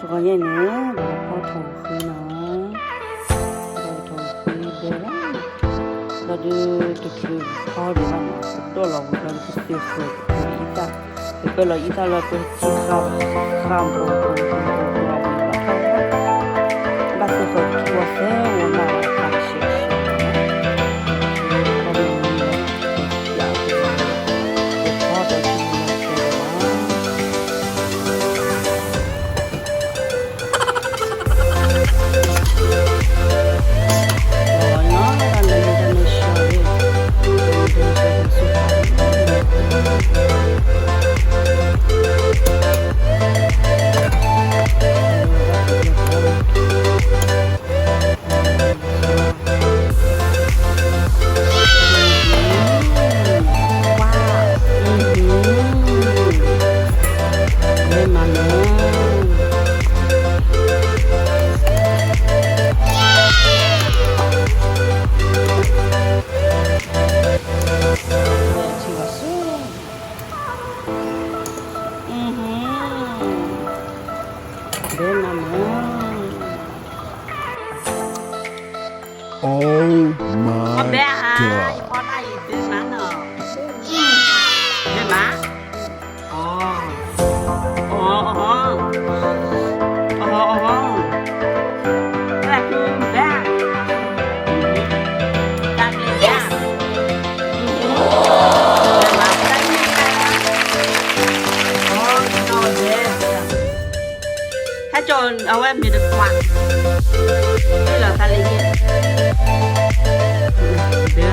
ဂီၤညါန့ၣ် ဒီးဖီထိၣ်ဃံနီၤ, ဒီးထိၣ်ဃံဘဲလီၤ, ဒီးဒုးတချုးဖီဒံးဘၣ်နီၤ ပဒိၣ်လီၤဝံၤဒီးပသုးဃၢၤ ပအံသၣ်, ပကၢလီၤအံသၣ်လၢပထံဃၢၤ ဃၢၤဘိဘိဘိဘိဘိဘိဘိဘိ, ဘၣ်သုးဃၢၤခံဝီသၢဝီလၢ်လၢ် သးဆှဲးဆှဲး ဝါ, မ့ၢ်မၤနၢၤ, ထံၣ်ဘၣ်ဆူ, ဘဲမၤနၢၤ. Oh my god. အဘဲဧါ, ယဖီတၢ်အံၤဒ်မးနီၤ, ဒ်မး, အီ, အီ, အီ, အီ, အီ, တၢ်ကူဘဲ, တၢ်ကူဘဲ, ဟဲကၠီအဝဲမ့ၢ်တကွၢ်, လီၤသးလၢယဲ, ဘဲန့ၣ်